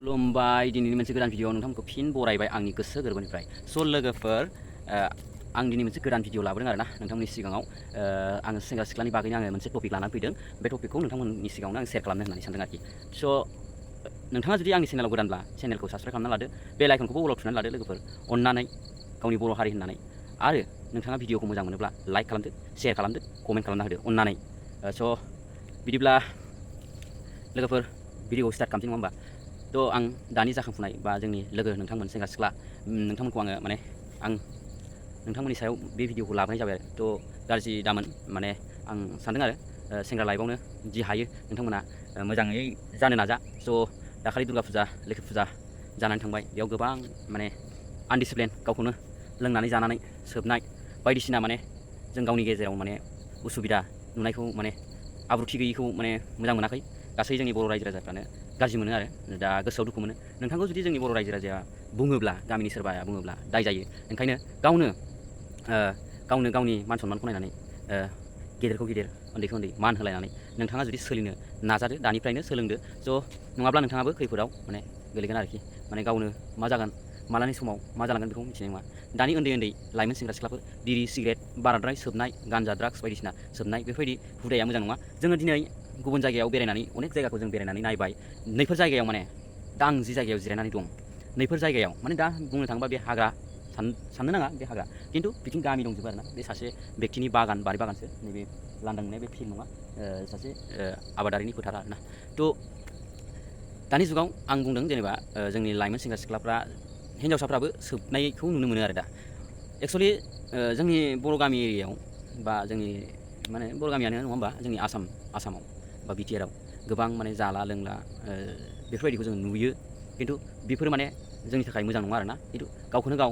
खुलुमबाय दिनैनि मोनसे गोदान भिडिअ नोंथांमोनखौ फिन बरायबाय आंनि गोसो गोरबोनिफ्राय लोगोफोर आं दिनै मोनसे गोदान भिडिअ लाबोदों आरोना नोंथांमोननि सिगाङाव आङो सेंग्रा सिख्लानि बागैनो आङो मोनसे टपिक लानानै फैदों बे टपिकखौ नोंथांमोननि सिगाङावनो आं शेयार खालामनो होननानै सानदों आरोखि नोंथाङा जुदि आंनि चेनेलाव गोदानब्ला चेनेलखौ साबस्क्राइब खालामना लादो बेल आइकनखौबो अलाव थुनानै लादो लोगोफोर अननानै गावनि बर' हारि होननानै आरो नोंथाङा भिडिअखौ मोजां मोनोब्ला लाइक खालामदो शेयार खालामदो कमेन्ट खालामना होदो अननानै बिदिब्ला लोगोफोर भिडिअखौ स्टार्ट खालामसै नङा होमबा आं दानि जाखांफुनाय बा जोंनि लोगो नोंथांमोन सेंग्रा सिख्ला नोंथांमोनखौ आङो माने आं नोंथांमोननि सायाव बे भिडिअखौ लाबोनाय जाबाय आरो गाज्रि दामोन माने आं सानदों आरो सेंग्रा लाइफआवनो जि हायो नोंथांमोना मोजाङै जानो नाजा दाखालि दुर्गा फुजा लोखि फुजा जानानै थांबाय बेयाव गोबां माने आनडिसिप्लिन गावखौनो लोंनानै जानानै सोबनाय बायदिसिना माने जों गावनि गेजेराव माने उसुबिदा नुनायखौ माने आब्रुथि गैयैखौ माने मोजां मोनाखै गासै जोंनि बर' रायजो राजाफ्रानो गाज्रि मोनो आरो दा गोसोआव दुखु मोनो नोंथांखौ जुदि जोंनि बर' रायजो राजाया बुङोब्ला गामिनि सोरबाया बुङोब्ला दाय जायो ओंखायनो गावनो गावनि मान सन्मानखौ नायनानै गेदेरखौ गेदेर उन्दैखौ उन्दै मान होलायनानै नोंथाङा जुदि सोलिनो नाजादो दानिफ्रायनो सोलोंदो नङाब्ला नोंथाङाबो खैफोदाव माने गोलैगोन आरोखि माने गावनो मा जागोन मालानि समाव मा जालांगोन बेखौ मिथिनाय नङा दानि उन्दै उन्दै लाइमोन सेंग्रा सिख्लाफोर बिरि सिगारेट बाराद्राय सोबनाय गान्जा ड्राग्स बायदिसिना सोबनाय बेफोरबायदि हुदाया मोजां नङा जोङो दिनै गुबुन जायगायाव बेरायनानै अनेक जायगाखौ जों बेरायनानै नायबाय नैफोर जायगायाव माने दा आं जि जायगायाव जिरायनानै दं नैफोर जायगायाव माने दा बुंनो थाङोबा बे हाग्रा साननो नाङा बे हाग्रा खिन्थु बिथिं गामि दंजोबो आरोना बे सासे बेक्तिनि बारि बागानसो नैबे लांदां नुनाय बे फिल्ड नङा सासे आबादारिनि फोथार आरोना दानि जुगाव आं बुंदों जेनेबा जोंनि लाइमोन सेंग्रा सिख्लाफ्रा हिन्जावसाफ्राबो सोबनायखौ नुनो मोनो आरो दा एक्सुवेलि जोंनि बर' गामि एरियायाव बा जोंनि माने बर' गामियानो नङा होमबा जोंनि आसामाव बा बिटिआरआव गोबां माने जाला लोंला बेफोरबायदिखौ जों नुयो खिन्थु बेफोर माने जोंनि थाखाय मोजां नङा आरोना खिन्थु गावखौनो गाव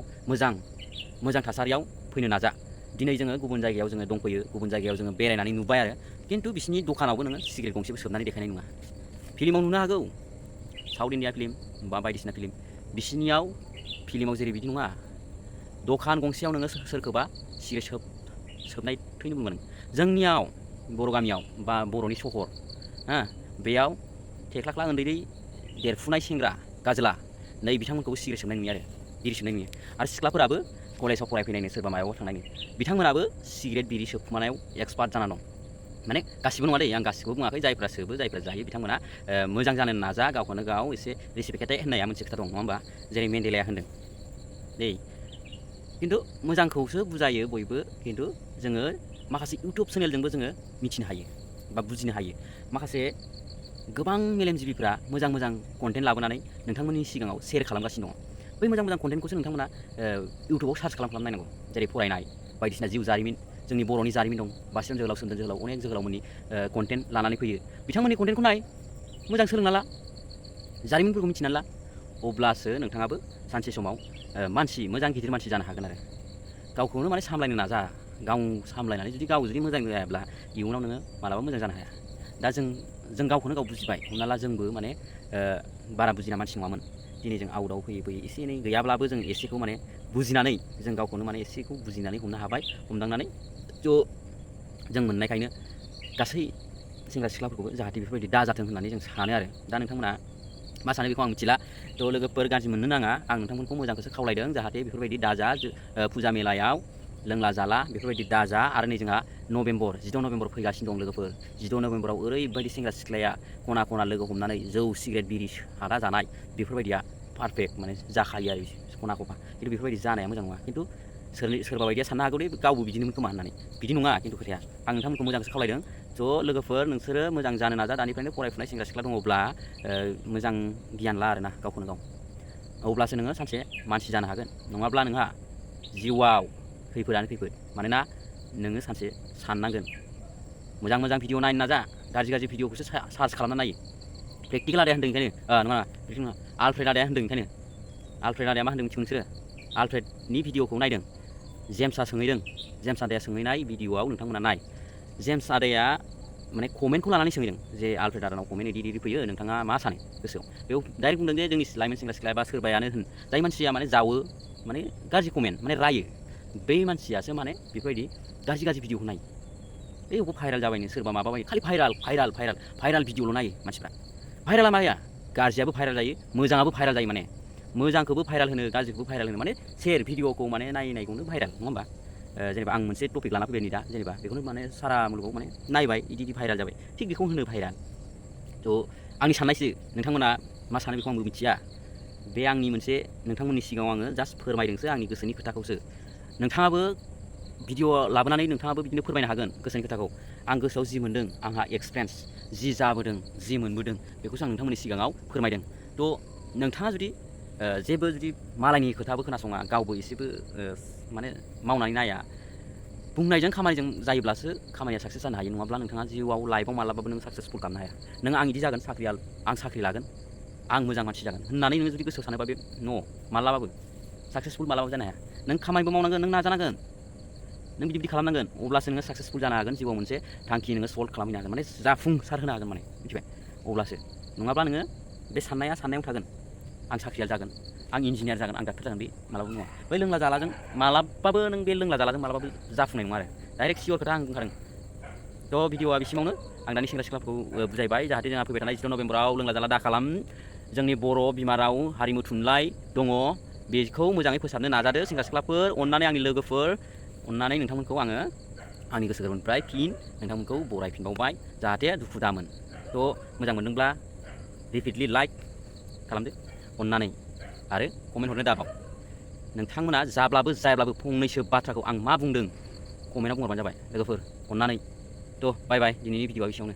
मोजां थासारियाव फैनो नाजा दिनै जोङो गुबुन जायगायाव जोङो दंफैयो गुबुन जायगायाव जोङो बेरायनानै नुबाय आरो खिन्थु बिसिनि दखानावबो नोङो सिगारेट गंसेबो सोबनानै देखायनाय नङा फिल्माव नुनो हागौ साउथ इन्डिया फिल्म बा बायदिसिना फिल्म बिसिनियाव फिल्माव जेरै बिदि नङा दखान गंसेयाव नोङो सोरखौबा सिगारेट सोबनाय थैनो बुंगोन जोंनियाव बर' गामियाव बा बर'नि सहर बेयाव थेख्लाख्ला उन्दै देरफुनाय सेंग्रा गाजोला नै बिथांमोनखौबो सिगारेट सोबनाय नुयो आरो बिरि सोबनाय नुयो आरो सिख्लाफोराबो कलेजाव फरायफैनायनो सोरबा मायावबा थांनायनो बिथांमोनाबो सिगारेट बिरि सोबखुमानायाव एक्सपार्ट जाना दं माने गासिबो नङा दे आं गासिबो बुङाखै जायफ्रा सोबो जायफ्रा जायो बिथांमोना मोजां जानो नाजा गावखौनो गाव एसे रेसपेक्टेड होननाया मोनसे खोथा दं नङा होमबा जेरै मेन्डेलाया होनदों दे खिन्थु मोजांखौसो बुजायो बयबो खिन्थु जोङो माखासे इउटुब चेनेलजोंबो जोङो मिथिनो हायो बा बुजिनो हायो माखासे गोबां मेलेमजिबिफ्रा मोजां कन्टेन्ट लाबोनानै नोंथांमोननि सिगाङाव शेयार खालामगासिनो दङ बै मोजां कन्टेन्टखौसो नोंथांमोना इउटुबाव सार्च खालाम नायनांगौ जेरै फरायनाय बायदिसिना जिउ जारिमिन जोंनि बर'नि जारिमिन दं बासिराम जोहोलाव सोमदोन जोहोलाव अनेक जोहोलावमोननि कन्टेन्ट लानानै फैयो बिथांमोननि कन्टेन्टखौ नाय मोजां सोलोंना ला जारिमिनफोरखौ मिथिनानै ला अब्लासो नोंथाङाबो सानसे समाव मोजां गिदिर मानसि जानो हागोन आरो गावखौनो माने सामलायनो नाजा गाव सामलायनानै गाव जुदि मोजां जायाब्ला इयुनाव नोङो मालाबा मोजां जानो हाया दा जों गावखौनो गाव बुजिबाय हमना ला जोंबो माने बारा बुजिना मानसि नङामोन दिनै जों आउटआव फैयै एसे एनै गैयाब्लाबो जों एसेखौ माने बुजिनानै जों गावखौनो माने एसेखौ बुजिनानै हमनो हाबाय हमदांनानै जों मोननायखायनो गासै सेंग्रा सिख्लाफोरखौबो जाहाथे बेफोरबायदि दाजाथों होननानै जों सानो आरो दा नोंथांमोना मा सानो बेखौ आं मिथिला लोगोफोर गाज्रि मोननो नाङा आं नोंथांमोनखौ मोजांखौसो खावलायदों जाहाथे बेफोरबायदि दाजा फुजा मेलायाव लोंला जाला बेफोरबायदि दाजा आरो नै जोंहा 16 नभेम्बर फैगासिनो दं लोगोफोर 16 नभेम्बराव ओरैबायदि सेंग्रा सिख्लाया खना लोगो हमनानै जौ सिगारेट बिरि सादा जानाय बेफोरबायदिया पारफेक्ट माने जाखायो आरो खना खिन्थु बेफोरबायदि जानाया मोजां नङा खिन्थु सोरबा बायदिया साननो हागौ दे गावबो बिदिनोमोन खोमा होननानै बिदि नङा खिन्थु खोथाया आं नोंथांमोनखौ मोजांसो खावलायदों लोगोफोर नोंसोरो मोजां जानो नाजा दानिफ्रायनो फरायफुनाय सेंग्रा सिख्ला दङब्ला मोजां गियान ला आरोना गावखौनो गाव अब्लासो नोङो सानसे मानसि जानो हागोन नङाब्ला नोंहा जिउआव खैफोदानो खैफोद मानोना नोङो सानसे साननांगोन मोजां भिडिअ नायनो नाजा गाज्रि भिडिअखौसो सार्च खालामना नायो प्रेक्टिकेल आदाया होनदों ओंखायनो नङा आलफ्रेड आदाया होनदों ओंखायनो आलफ्रेड आदाया मा होनदों मिथिगौ नोंसोरो आलफ्रेडनि भिडिअखौ नायदों जेम्सआ सोंहैदों जेम्स आदाया सोंहैनाय भिडिअआव नोंथांमोना नाय जेम्स आदाया माने कमेन्टखौ लानानै सोंहैदों जे आलफ्रेड आदानाव कमेन्ट इदि फैयो नोंथाङा मा सानो गोसोआव बेयाव डाइरेक्ट बुंदों जे जोंनि लाइमोन सेंग्रा सिख्ला बा सोरबायानो होन जाय मानसिया माने जावो माने गाज्रि कमेन्ट माने रायो बै मानसियासो माने बेफोरबायदि गाज्रि भिडिअखौ नायो बबेखौ भाइराल जाबायनो सोरबा माबाबाय खालि भाइराल भिडिअल' नायो मानसिफ्रा भाइराला माया गाज्रियाबो भाइराल जायो मोजाङाबो भाइराल जायो माने मोजांखौबो भाइराल होनो गाज्रिखौबो भाइराल होनो माने शेयर भिडिअखौ माने नायनायखौनो भाइराल नङा होमबा जेनेबा आं मोनसे टपिक लाना फैबाय नै दा जेनेबा बेखौनो माने सारा मुलुगाव माने नायबाय इदि भाइराल जाबाय थिग बेखौ होनो भाइराल थ' आंनि साननायसो नोंथांमोना मा सानो बेखौ आंबो मिथिया बे आंनि मोनसे नोंथांमोननि सिगाङाव आङो जास्ट फोरमायदोंसो आंनि गोसोनि खोथाखौसो नोंथाङाबो भिडिअ लाबोनानै नोंथाङाबो बिदिनो फोरमायनो हागोन गोसोनि खोथाखौ आं गोसोआव जि मोन्दों आंहा एक्सपिरियेन्स जि जाबोदों जि मोनबोदों बेखौसो आं नोंथांमोननि सिगाङाव फोरमायदों थ' नोंथाङा जुदि जेबो जुदि मालायनि खोथाबो खोनासङा गावबो एसेबो माने मावनानै नाया बुंनायजों खामानिजों जायोब्लासो खामानिया साक्सेस जानो हायो नङाब्ला नोंथाङा जिउआव लाइफआव मालाबाबो नों साक्सेसफुल खालामनो हाया नों आं इदि जागोन आं साख्रि लागोन आं मोजां मानसि जागोन होननानै नोङो जुदि गोसोआव सानोबा बे न' मालाबाबो साक्सेसफुल मालाबाबो जानो हाया नों खामानिबो मावनांगोन नों नाजानांगोन नों बिदि खालामनांगोन अब्लासो नोङो साक्सेसफुल जानो हागोन जिउआव मोनसे थांखि नोङो सल्भ खालामहैनो हागोन माने जाफुंसार होनो हागोन माने मिथिबाय अब्लासो नङाब्ला नोङो बे साननायाव थागोन आं साख्रियाल जागोन आं इन्जिनियार जागोन आं डाक्टार जागोन बे मालाबाबो नङा बै लोंला जालाजों मालाबाबो नों बे लोंला जालाजों मालाबाबो जाफुंनाय नङा आरो डाइरेक्ट सियर खोथा आं बुंखादों थ' भिडिअआ बिसिमावनो आं दानि सेंग्रा सिख्लाफोरखौ बुजायबाय जाहाथे जोंहा फैबाय थानाय 16 नभेम्बराव लोंला जाला दाखालाम जोंनि बर' बिमा राव हारिमु थुनलाइ दङ बेखौ मोजाङै फोसाबनो नाजादो सेंग्रा सिख्लाफोर अननानै आंनि लोगोफोर अननानै नोंथांमोनखौ आङो आंनि गोसो गोरबोनिफ्राय फिन नोंथांमोनखौ बरायफिनबावबाय जाहाथे दुखु दामोन थ' मोजां मोनदोंब्ला रिपिटलि लाइक खालामदो अननानै आरो कमेन्ट हरनो दाबाव नोंथांमोना जाब्लाबो जायाब्लाबो फंनैसो बाथ्राखौ आं मा बुंदों कमेन्टआव बुंहरबानो जाबाय लोगोफोर अननानै थ' बाय बाय दिनैनि भिडिअआ एसेयावनो